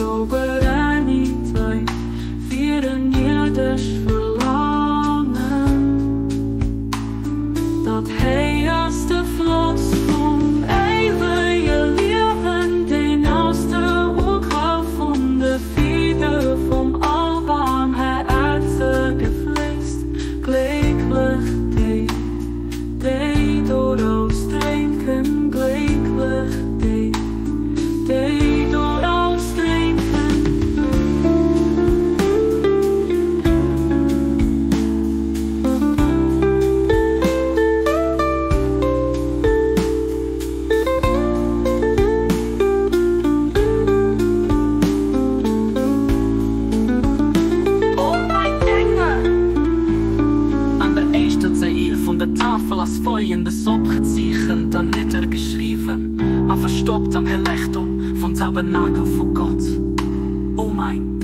Souveräniteit fir en ierdescht Verlaangen. Dat héi ass de Floss vum éiwege Liewen, deen aus der Urquell vun de Fidder vum Allbarmhäerzege fléisst. Glécklech déi, déi doraus drénken, glécklech déi, déi doraus drénken. O mäin Engel! An der éischter Zeil vun der Tafel ass Folgendes opgezeechent an niddergeschriwwen a verstoppt am Hellegtum vum Tabernakel vu Gott, O mäin.